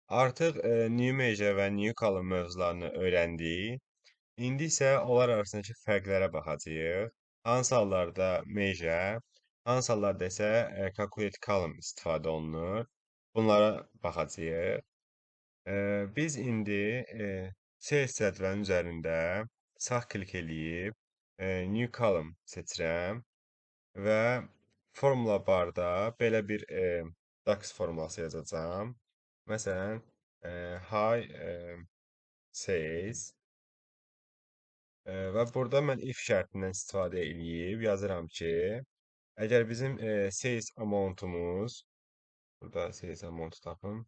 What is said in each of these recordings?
Artıq New Measure və New Column mövzularını öyrəndik. İndi isə onlar arasındakı fərqlərə baxacağıq. Hansı hallarda Measure, hansı hallarda isə Calculate Column istifadə olunur. Bunlara baxacağıq. Biz indi Sales cədvəlinin üzərində sağ klik eləyib New Column seçirəm və formula barda belə bir DAX formulası yazacağam. Məsələn, high sales və burada mən if şərtindən istifadə eləyib yazıram ki, əgər bizim sales amount-umuz, burada sales amount-u tapım.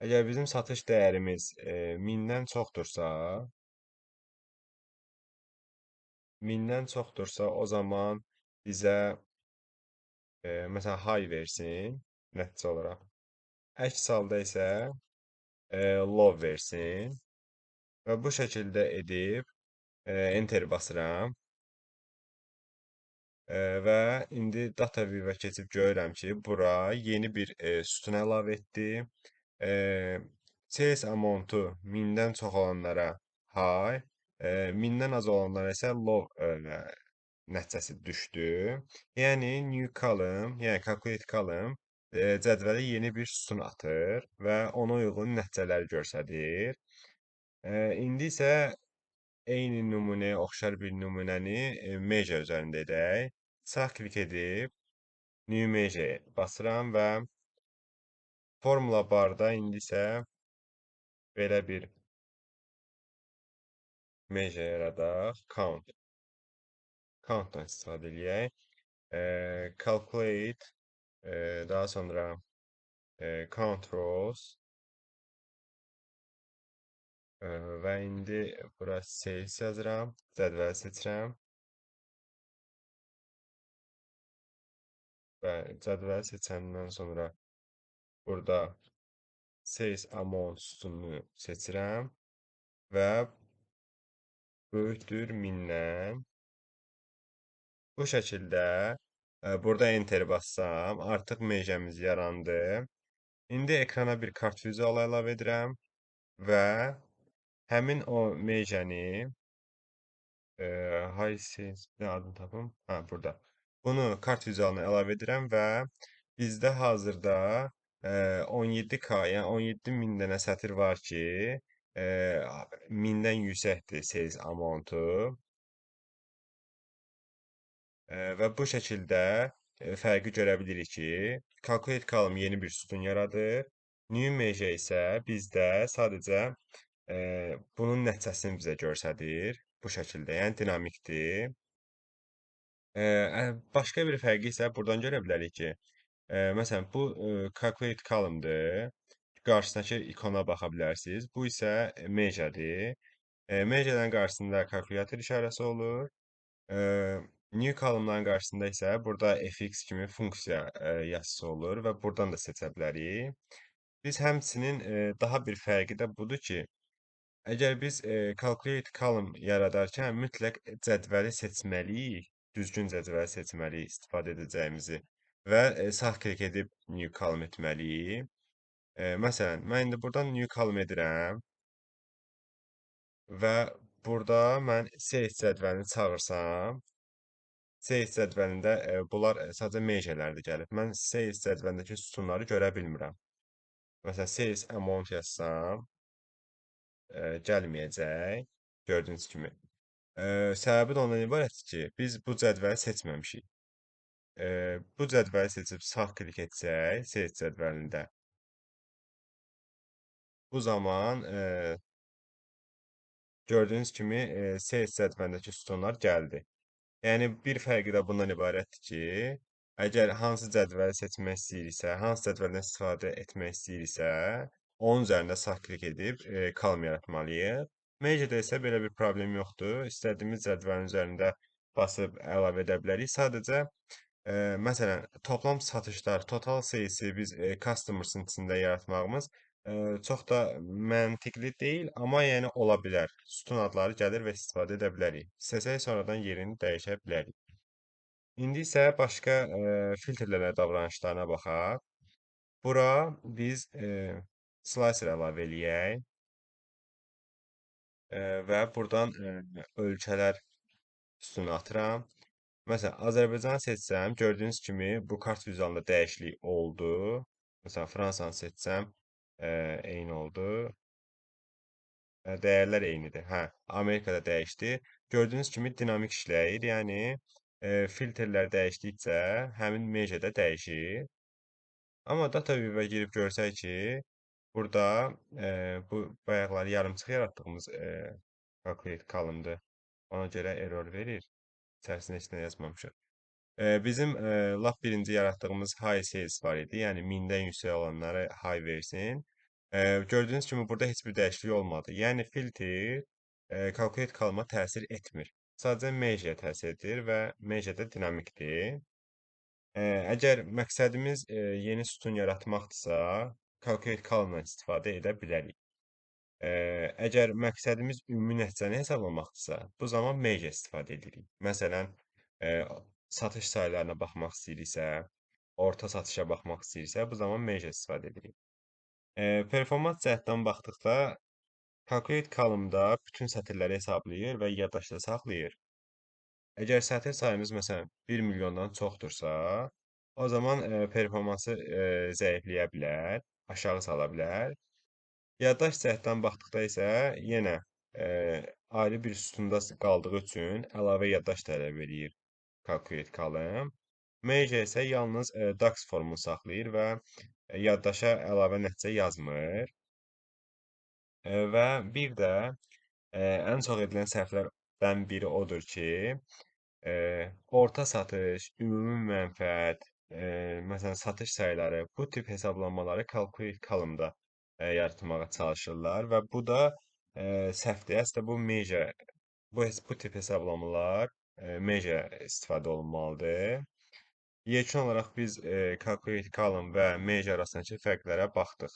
Əgər bizim satış dəyərimiz 1000-dən çoxdursa, 1000-dən çoxdursa, o zaman bizə məsələn high versin nəticə olaraq. Əks halda isə low versin. Və bu şəkildə edib enter basıram. Və indi data view-ə keçib görürəm ki, bura yeni bir sütun əlavə etdi. Sales amount-u 1000-dən çox olanlara high, 1000-dən az olanlara isə low nəticəsi düşdü. Yəni new column, yəni calculate column cədvələ yeni bir sütun atır və ona uyğun nəticələri göstərir. İndi isə eyni nümunəyə oxşar bir nümunəni measure üzərində edək. Sağ klik edib new measure basıram və formula barda indi isə belə bir measure yaradaq. Count. Count-dan istifadə eləyək. Calculate, daha sonra count rows və indi bura sales yazıram, cədvəli seçirəm və cədvəli seçəndən sonra burada sales amount sütununu seçirəm və böyükdür 1000-dən. Bu şəkildə burada enter bassam, artıq meyjəmiz yarandı. İndi ekrana bir kart vizualı əlavə edirəm və həmin o meyjəni high sales, bir adını tapım. Ha, burada. Bunu kart vizualına əlavə edirəm və bizdə hazırda 17K, yəni 17.000 dənə sətir var ki, 1000-dən yüksəkdir sales amount-u. Və bu şəkildə fərqi görə bilirik ki, Calculate Column yeni bir sütun yaradır. New Measure isə bizdə sadəcə bunun nəticəsini bizə göstərir. Bu şəkildə, yəni dinamikdir. Başqa bir fərqi isə buradan görə bilərik ki, məsələn, bu Calculate Column-dır. Qarşısındakı ikona baxa bilərsiniz. Bu isə Measure-dir. Measure-dən qarşısında kalkulyator işarəsi olur. New column-ların qarşısında isə burada fx kimi funksiya yazısı olur və buradan da seçə bilərik. Biz həmçinin daha bir fərqi də budur ki, əgər biz Calculate Column yaradarkən mütləq cədvəli seçməliyik, düzgün cədvəli seçməliyik istifadə edəcəyimizi və sağ klik edib New Column etməliyik. Məsələn, mən indi buradan New Column edirəm və burada mən Sales cədvəlini çağırsam, Sales cədvəlində bunlar sadəcə measure-lərdə gəlib. Mən Sales cədvəlindəki sütunları görə bilmirəm. Məsələn, Sales amount yazsam, gəlməyəcək, gördüyünüz kimi. Səbəbi də ondan ibarətdir ki, biz bu cədvəli seçməmişik. Bu cədvəli seçib sağ klik etsək, Sales cədvəlində, bu zaman gördüyünüz kimi Sales cədvəlindəki sütunlar gəldi. Yəni, bir fərqi də bundan ibarətdir ki, əgər hansı cədvəli seçmək istəyiriksə, hansı cədvəldən istifadə etmək istəyiriksə, onun üzərində sağ klik edib column yaratmalıyıq. Measure-də isə belə bir problem yoxdur. İstədiyimiz cədvəlin üzərində basıb əlavə edə bilərik. Sadəcə, məsələn, toplam satışlar, total sales-i biz customers-ın içində yaratmağımız çox da məntiqli deyil, amma yəni ola bilər. Sütun adları gəlir və istifadə edə bilərik. İstəsək sonradan yerini dəyişə bilərik. İndi isə başqa filtrlərə davranışlarına baxaq. Bura biz slicer əlavə eləyək və buradan ölkələr sütunu atıram. Məsələn, Azərbaycanı seçsəm, gördüyünüz kimi bu kart vizualında dəyişiklik oldu. Məsələn, Fransanı seçsəm, eyni oldu. Dəyərlər eynidir. Hə, Amerikada dəyişdi. Gördüyünüz kimi dinamik işləyir. Yəni, filtrlər dəyişdikcə həmin meja da dəyişir. Amma data view-ə girib görsək ki, burada bu bayaqları yarımçıq yaratdığımız calculate column-dır. Ona görə error verir. İçərisində heç nə yazmamışıq. Bizim lap birinci yaratdığımız high sales var idi. Yəni 1000-dən yüksək olanları high versin. Gördüyünüz kimi burada heç bir dəyişiklik olmadı. Yəni filter calculate column-a təsir etmir. Sadəcə measure təsir edir və measure də dinamikdir. Əgər məqsədimiz yeni sütun yaratmaqdırsa, calculate column-dan istifadə edə bilərik. Əgər məqsədimiz ümumi nəticəni hesablamaqdırsa, bu zaman measure istifadə edirik. Məsələn, satış saylarına baxmaq istəyiriksə, orta satışa baxmaq istəyiriksə, bu zaman measure istifadə edirik. Performans cəhətdən baxdıqda, calculate column-da bütün sətirləri hesablayır və yaddaşda saxlayır. Əgər sətir sayımız məsələn 1 milyondan çoxdursa, o zaman performansı zəifləyə bilər, aşağı sala bilər. Yaddaş cəhətdən baxdıqda isə yenə ayrı bir sütunda qaldığı üçün əlavə yaddaş tələb eləyir calculate column. Measure isə yalnız DAX formunu saxlayır və yaddaşa əlavə nəticə yazmır. Və bir də ən çox edilən səhvlərdən biri odur ki, orta satış, ümumi mənfəət, məsələn, satış sayları, bu tip hesablanmaları calculate column-da yaratmağa çalışırlar və bu da səhvdir. Əslində bu measure, bu tip hesablamalar measure istifadə olunmalıdır. Yekun olaraq biz calculate column və measure arasındakı fərqlərə baxdıq.